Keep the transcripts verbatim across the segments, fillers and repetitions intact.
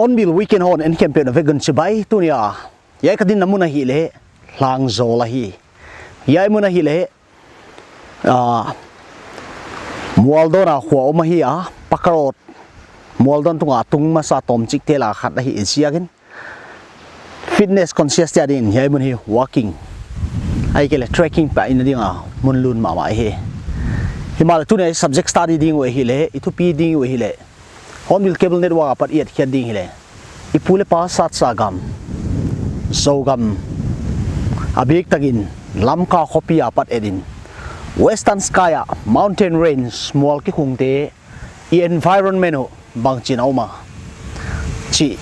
Hornbill Weekend hon en khempeuh na vek un chibai. Tuni a hiai ka dinna mun ahihleh Hlangzawl ahi. Hiai mun ahihleh, ah, Mualdawn a khua om ahi a, Pakarot, Mualdawn tunga tung masa tawmchik te laka khat ahi ziakin fitness conscious te adin hiai mun hi walking, ahihkeileh trekking pia in a dinga mun lun mahmah hi. Himahleh tuni a i subject study ding uh ahihleh, i thupi ding uh ahihleh, Hornbill Cable Network apat i etkhiat ding hileh, i pu leh pa satsa gam, Zogam, a biktakin Lamka khopi apat etin, Western Sky a mountain range mual kikhungte i environment uh bangchin a om a chih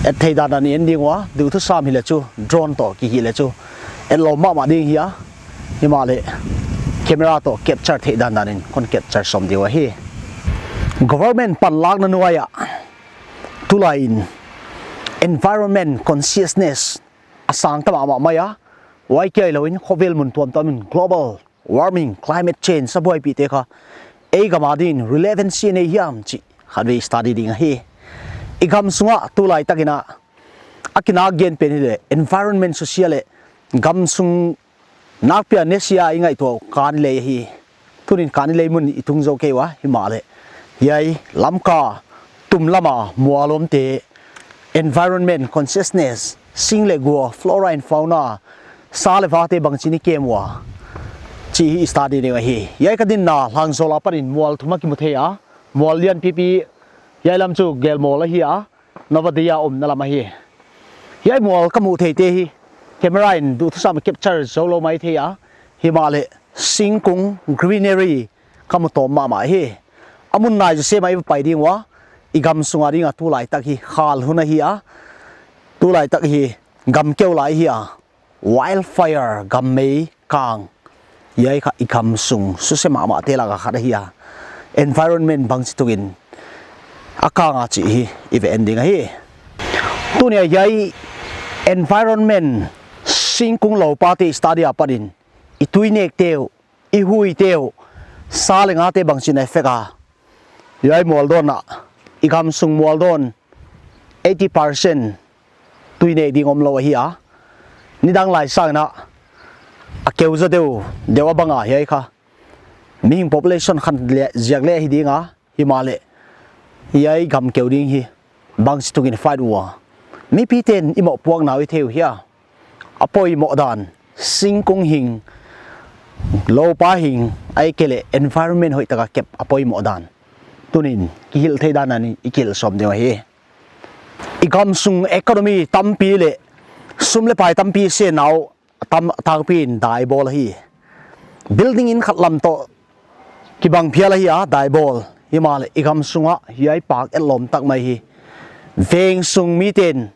et theih dandan in en ding ua, duhthusam hileh chu drone toh kihih leh chu etlawm mahmah ding hi a, himahleh camera toh capture theih dandan in kon capture sawm ding uh ahi. Government panlakna nuai ah tulai in environment consciousness a sang ta mahmah mai a, huai kia hilou in khovel mun tuamtuam in global warming, climate change a buaipihte kha ei gam adin relevance nei hiam chih khatvei study ding ahi. I gam sunga tulai takin a, a kinak gen pen hileh environment social leh gam sung nakpi a nesia i ngaihtuah uh Kanilei ahi. Tunin Kanilei mun i tung zou kei ua, himahleh hiai Lamka tum lama mual omte environment consciousness, sing leh gua, flora and fauna, sa leh vate bangchin i kem ua chih i study ding ahi. Hiai ka dinna Hlangzawl apatin mual thum a kimu thei a, mual lian pipi, hiai lam chu Gelmual ahi a, Nawadaya omna lam ahi. Hiai mual ka muh theite hi camera in duhthusam capture zoulou maithei a, himahleh singkung, greenery ka mu tawm mahmah hi. A mun nai zaw sem a i va pai ding ua, i gam sunga dinga tulai tak hi khal hun ahi a, tulai tak hi gam keu lai hi a, wildfire, gammei kang, hiai kha i gam sung suse mahmahte laka khat ahi a, environment bangchi tukin a kang a chih hi i va en ding ahi. Tuni a hiai environment, singkung loupate study apatin i tuinekte uh, i huite uh, sa leh ngate bangchin a effect a. Hiai Mualdawn ah, i gam sung Mualdawn eighty percent tuinek ding omlou ahi a. Nidang lai sangin a keu zaw deuh, deuh a bang a hiai kha mihing population khan leh ziak leh hi ding a, himahleh hiai gam keu ding hi bangchi tukin fight ua. Mipiten i mohpuakna uh i thei uh hia. A poimoh dan, singkung hing, loupa hing, ahihkeileh environment hoihtaka kep a poimoh dan, tunin kihilh theih dandan in i kihilh sawm ding ahi. I gam sung economy tampi leh sum leh pai tampi senna uh tam, tampi in dai bawl ahi. Building in khat lam toh kibang phial ahi a, dai bawl. Himahleh i gam sunga hiai park etlawm tak mai hi. Veng sung miten,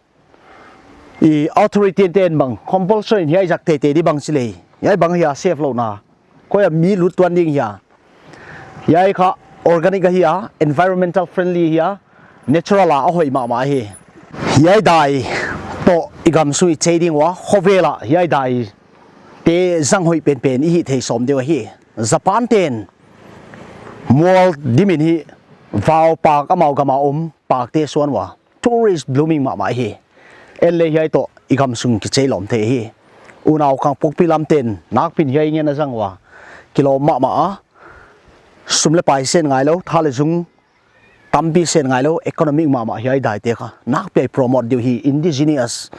i authority ten bang compulsory in hiai zak teitei di bangchi leh, hiai bang hia safe louhna, koi a mi lut tuan ding hia. Hiai kha organic ahi a, environmental friendly ahi a, natural a a hoih mahmah ahi. Hiai dai toh i gam sung i chei ding ua, khovel ah hiai daite zang hoih penpen i hih thei sawm deuh ahi. Japan ten mual dimin hi vau park, amau gama om parkte suan ua, tourist blooming mahmah hi. En leh hiai toh i gam sung kichei lawm thei hi. Unau Kangpokpi lamten nakpi in hiai ngen a zang ua, kilawm mahmah a, sum leh pai sen ngailou, tha leh zung tampi sen ngailou, economic mahmah hiai daite kha nakpi a i promote deuh hi, indigenous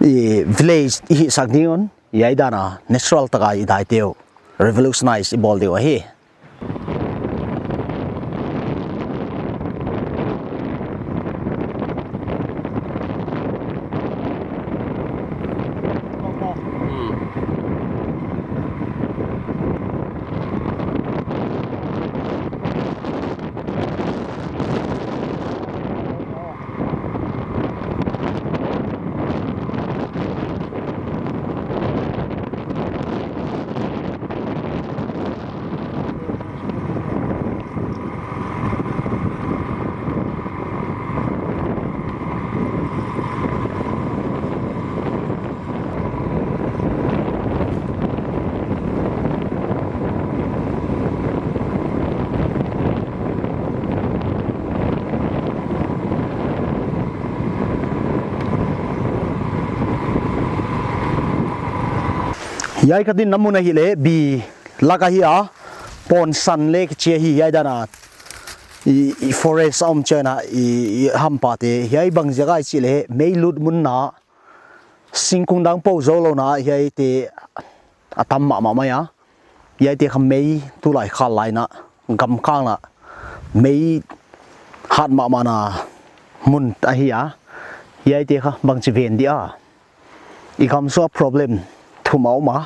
i village i hihsak ding un, hiai dana natural taka i daite uh revolutionize i bawl deuh ahi. Hiai ka dinna mun ahihleh bi lak ahi a, pon san leh kichi ahi hiai dan a. I, i forest a om chiang a i, i hampa te hiai bang ziak ahia chih leh mei lut mun a, singkung dang pou zou lou na hiaite a tam mahmah mai a. Hiaite kha mei tulai khal lai in a, gamkang a mei hat mahmah na mun ahi a. Hiaite kha bangchi ven dia. I gam sung a problem thum a om a.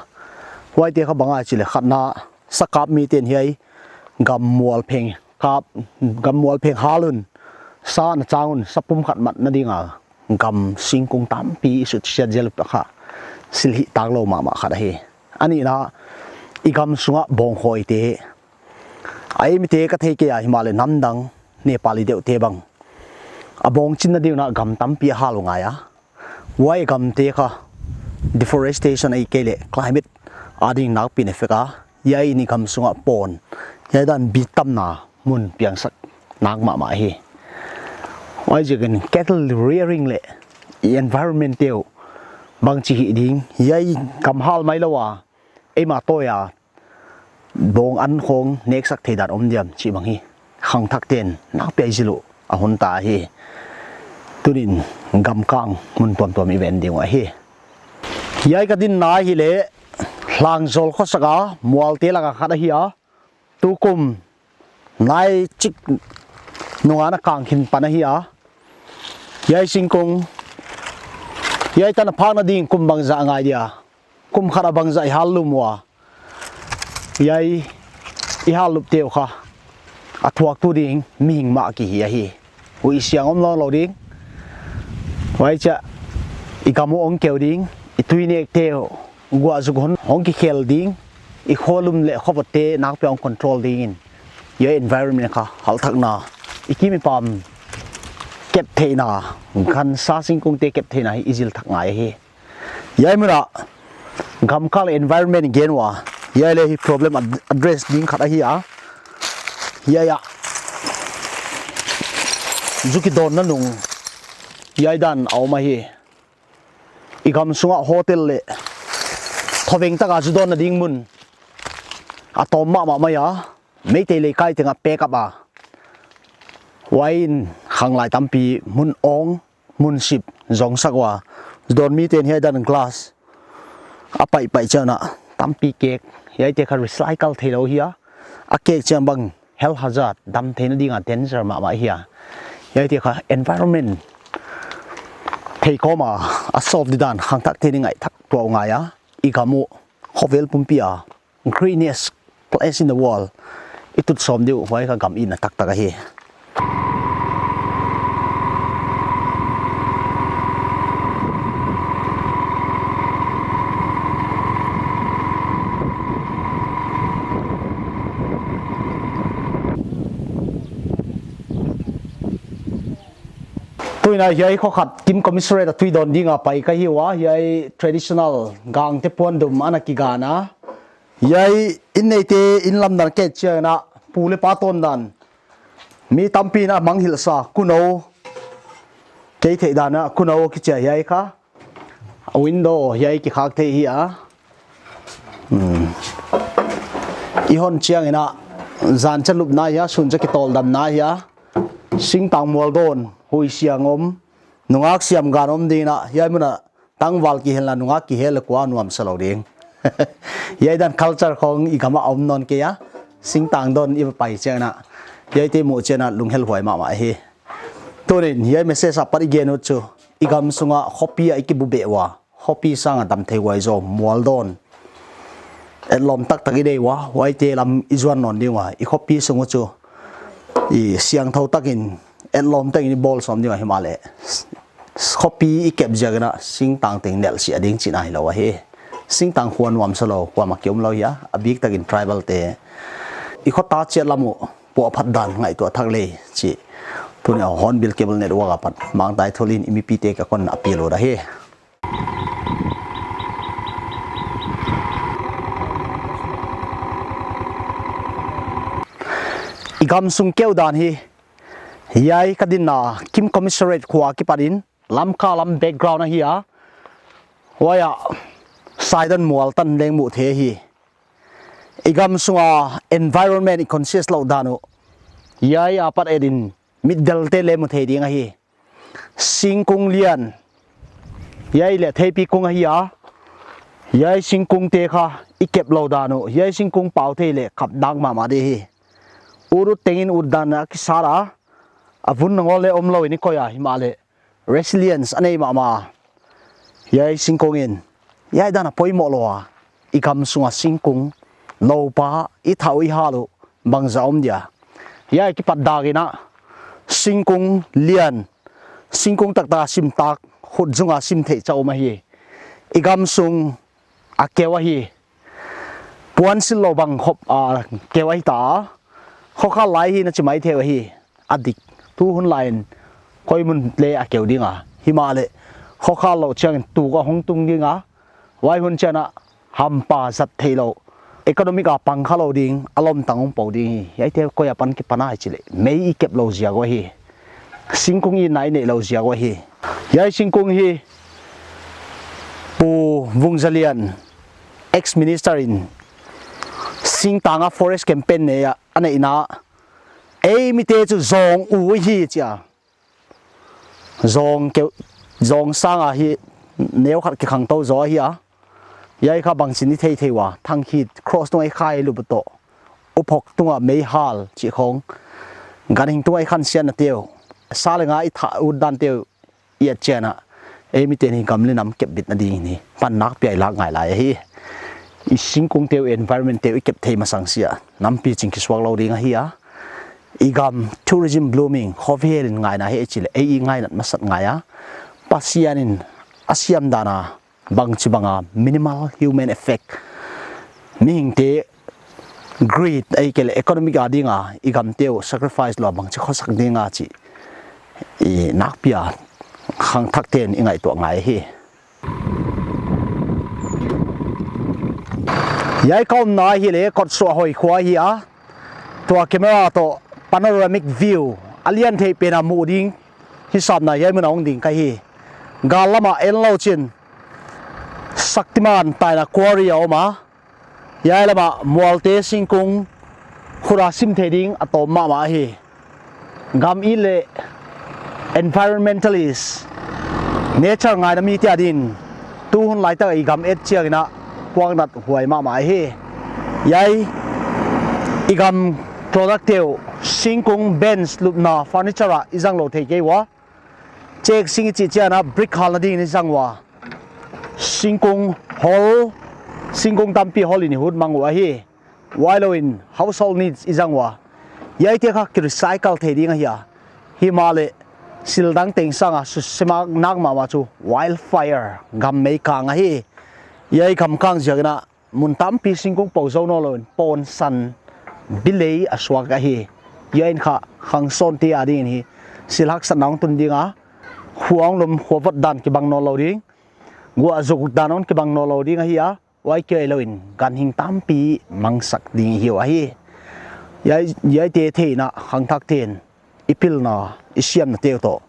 Huaite kha bang ahia chih leh khatna, sa kap miten hiai gam mual pheng kap, gam mual pheng hal un, sa na chang un, sa pum khat matna ding a gam singkung tampi i sutsiat zel uh kha silhih tak lou mahmah khat ahi. A nihna, i gam sung a bawngkhawite, a eimite ka thei kei a, himahleh namdang Nepali deuhte bang a bawngchinna ding un a gam tampi a hal uh ngai a. Huai gamte kha deforestation ahihkeileh climate ading nakpi in effect a. Hiai in i gam sung a pon hiai dan bi tamna mun piangsak nak mahmah hi. Huaiziakin cattle rearing leh i environment te uh bangchi hih ding, hiai gam hal mai lou a, eimah tawi a bawng an khong neksak thei dan om diam chih bang hi khangthakte'n nakpi a i zil uh a hun ta hi. Tuni'n gamkang mun tuamtuam i ven ding uh ahi. Hiai ka dinna ahihleh Hlangzawl khosak a mualte lak a khat ahi a. Tukum nai chik nung a na kang khin pan ahi a. Hiai singkung, hiai tan a phakna ding kum bangzah ngai dia. Kum khat a bangzah i hal lum ua. Hiai i hal lupte uh kha a thuaktu ding mihing mah kihi ahi. Huihsiang om nawnlou ding. Huaichia i gam uh hong keu ding, i tuinekte uh guah zuk hon hong kikhel ding, i kholum leh khovotte nakpi a hong control ding in. Hiai environment kha halthakna, i kim i pam kep theihna, gansa singkungte kep theihna hi i zil thak ngai ahi. Hiai mun a gamkang leh environment gen ua, hiai leh hi problem ad-, address ding khat ahi a. Hiai a zu kidawnna nung hiai dan a om ahi. I gam sung a hotel leh thoveng tak a zu dawnna ding mun a tawm mahmah mai a. Meitei leh kai teng a pek up a. Huai in khanglai tampi mun awng, mun sip zongsak ua. Zu dawn mite'n hiai dan glass a paihpaih chiang a tampi kek, hiaite kha recycle theilou hi a. A kek chiang bang health hazard, dam theihna ding a danger mahmah hi a. Hiaite kha environment thei kawm a, a solve di dan khangthakte'n i ngaihtuah uh ngai a. I gam uh khovel pumpi a greenest place in the world i tut sawm di uh, huai kha gam itna taktak ahi. Tuin a hiai kho khat Kim Commissariat a tui dawn ding a pai ka hi ua, hiai traditional gangte puandum ana kigan a. Hiai inn neite inn lamdang kei chiang a, pu leh pa tawndan. Mi tampi'n a mangngilh sa, kunou. Kei theih dan a, kunou kichi a hiai kha. Window hiai kikhak thei hi a. Hmm. I hon chiang in a, zan cha lupna hi a, sun cha kitawldamna hi a. Singtang mual dawn, huihsiang om. Nungak siam gan om ding in a, hiai mun a tangval kihel a nungak kihel leh kua nuamsa lou ding. Hiai dan culture khong i gam a om nawn kei a, singtang dawn i va pai chiang a, hiaite muh chiang a lunghel huai mahmah hi. Tunin hiai message apat i gen uh chu, i gam sung a khopi a i kibubeh ua, khopi sang a damtheihuai zaw mual dawn etlawm taktak i nei ua, huaite lam i zuan nawn ding ua, i khopi sung uh chu i siangthou takin etlawm takin i bawl sawm ding ua, himahleh khopi i kep ziak in a singtang teng nelhsiah ding chihna hilou ahi. Singtang khua nuamsa lou kuamah ki om lou hi a, a bik takin tribal te i khota chiat lam uh puahphat dan ngaihtuah thak lei chih tuni a Hornbill Cable Network apat Mangthai Thulin i mipite ka kon appeal ut ahi. I gam sung keu dan hi, hiai ka dinna Kim Commissariat khua kipat in Lamka lam background ahi a. Huai a Saidan mual tan leng mu thei hi. I gam sunga environment i conscious lou dan uh, hiai apat et in mitdel te leng mu thei ding ahi. Singkung lian, hiai leh theipi kung ahi a, hiai singkung te kha i kep lou dan uh, hiai singkung pau thei leh kap dak mahmah di hi. Ut ut tengin ut dan a kisat a, a vun nangawn leng om lou in i koih a, himahleh resilience a nei mahmah. Hiai singkung in hiai dan a poimoh lou a, i gam sunga singkung lou pa i thah uh i hal uh bangzah om dia. Hiai kipat dak in a, singkung lian, singkung taktak a sim tak, khut zung a sim theih chauh om ahi. I gam sung a keu ahi. Puan sil lou bang khop a keu ahi ta. Khokhal lai hi na chi mai thei uh ahi. A dik. Tu hun lai in koi mun leng a keu ding a. Himahleh khokhal lou chiangin tuk a hong tung ding a. Huai hun chiang a hampa zat theih lou, economic a pang kha lou ding, a lom tang hong pou ding hi. Hiaite koi apan kipan a i chih leh, mei i kep lou ziak uh ahi. Singkung itna i neih lou ziak uh ahi. Hiai singkung hi Pu Vungzalian, ex-minister in singtang a forest campaign nei a, a neihna, ei mite chu zawng u hi chia. Zawng keu, zawng sang a hi neu khat kikhang tou zaw ahi a. Hiai kha bangchin i thei thei ua, thangkhit cross tung a i khai lup toh, uphok tung a mei hal chih khong, ganhing tung a i khansiatna te uh, sa leh nga i thah ut dan te uh i et chiang a, ei mite'n hi gam leh nam kepbitna ding in hi pan nakpi a i lak ngai lai ahi. I singkung te uh, environment te uh i kep thei masang sia, nampi ching kisuak lou ding ahi a. I gam tourism blooming, khovel in ngaina hi i chih leh, ei i ngainat masat ngai a. Pasian in a siam dan a bangchi bang a minimal human effect, mihingte greed ahihkeileh economic a ding a i gam te uh sacrifice lou a bangchi khosak ding a chih i nakpi a khangthak te'n i ngaihtuah ngai hi. Hiai ka omna hi leh Kotsuahhoi khua hi a. Tua camera toh panoramic view a lian theih pen a muh ding hisap in hiai mun a hong ding ka hi. Gal lam a en lou chin Shaktiman taina quarry a om a. Hiai lam a mualte singkung khut a sim thei ding a tawm mahmah hi. Gam it leh environmentalist, nature ngaina mite a din, tu hun laitak i gam et chiang in a puaknat huai mahmah hi. Hiai i gam product te uh, singkung bench lupna furniture a i zang lou thei kei ua. Chek sing i chih chiang a brick halna ding in i zang ua. Singkung hol, singkung tampi hol in i hut mang uh ahi. Huailou in household needs i zang ua. Hiaite kha ki recycle thei ding ahi a. Himahleh sildang teng sang a susimak nak mahmah chu wildfire, gam mei kang ahi. Hiai gam kang ziak in a mun tampi singkung pou zou nawnlou in pon san bilei a suak ahi. Hiai in kha khangsawnte a ding in hi sil haksatna hong tun ding a, khua hong lum khua vot dan kibang nawnlou ding, guah zuk dan hong kibang nawnlou ding ahi a. Huai kia hilou in ganhing tampi mangsak ding hi uh ahi. Hiai, hiaite theihna khangthak te'n i pilna, i siamna te uh toh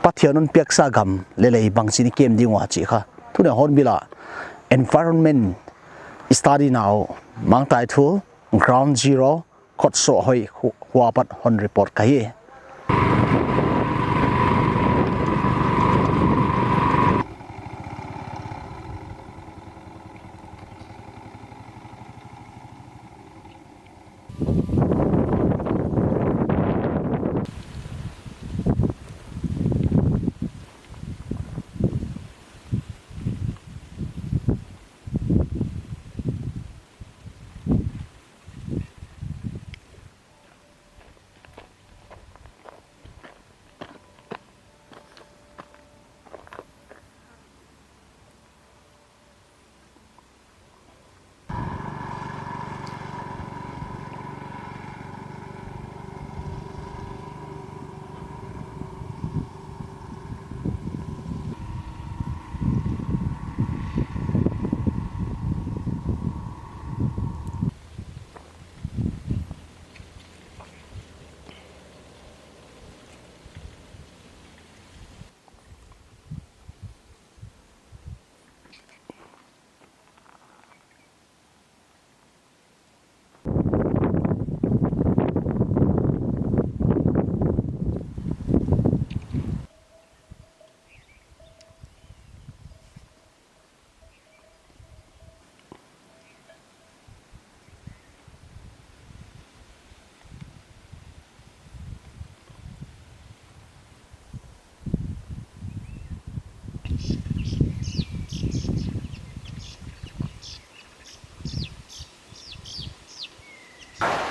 Pathian hon piaksa gam leh lei bangchin i kem ding ua chih kha tuni a Hornbill a environment study na uh Mangtaithu Ground Zero Kotsuahhoi khu-, khua apat hon report ka hi.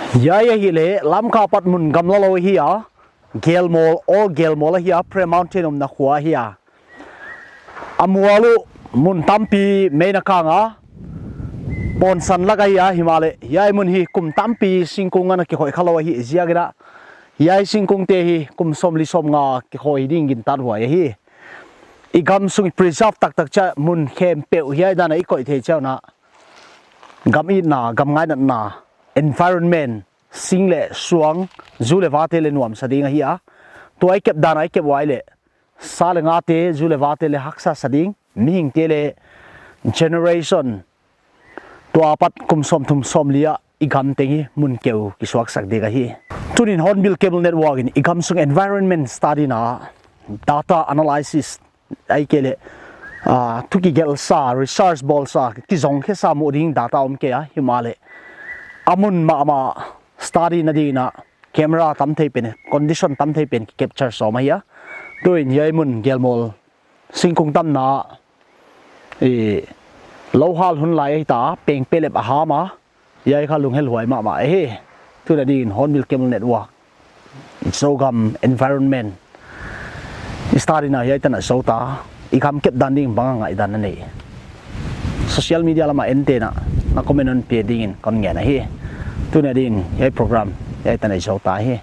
Hiai ahihleh Lamka apat mun gamla lou ahi a, Gelmol, Old Gelmol ahi a, Prayer Mountain omna khua ahi a. A mual uh mun tampi mei in a kang a, ponsan lak ahi a, himahleh hiai mun hi kum tampi singkung ana kikhoih khalou ahi ziakin a, hiai singkungte hi kum sawmli sawmnga kikhoih ding gintakhuai ahi. I gam sung i preserve taktak chiah mun khempeuh hiai dan a i koih thei chiah un a, gam itna, gam ngainatna, environment, sing leh suang, zu leh vate leh nuamsa ding ahi a. Tua i kep dan a i kep uai leh, sa leh ngate, zu leh vate leh haksa sa ding, mihingte leh generation tua apat kum sawmthum sawmli a i gam teng hi mun keu kisuaksak ding ahi. Tuni'n Hornbill Cable Network in i gam sung environment study na, data analysis, ahihkeileh, ah, thu kigelhsa, research bawlsa, kizong khesa muh ding data om kei a, himahleh a mun mahmah study na dingin a camera tam thei pen, condition tam thei pen ki capture sawm ahi a. Tuin hiai mun Gelmol singkung tamna, i, lou hal hun lai ahi ta, pengpelep a ham a, hiai kha lunghel huai mahmah ahi. Tuni a dingin Hornbill Cable Network, Zogam environment study na hiai tan a zou ta, i gam kep dan ding bang a ngaihdan na nei, social media lam a ente'n a na comment hon pe dingin kon ngen ahi. Tuni a dingin hiai program hiai tan a zou ta hi.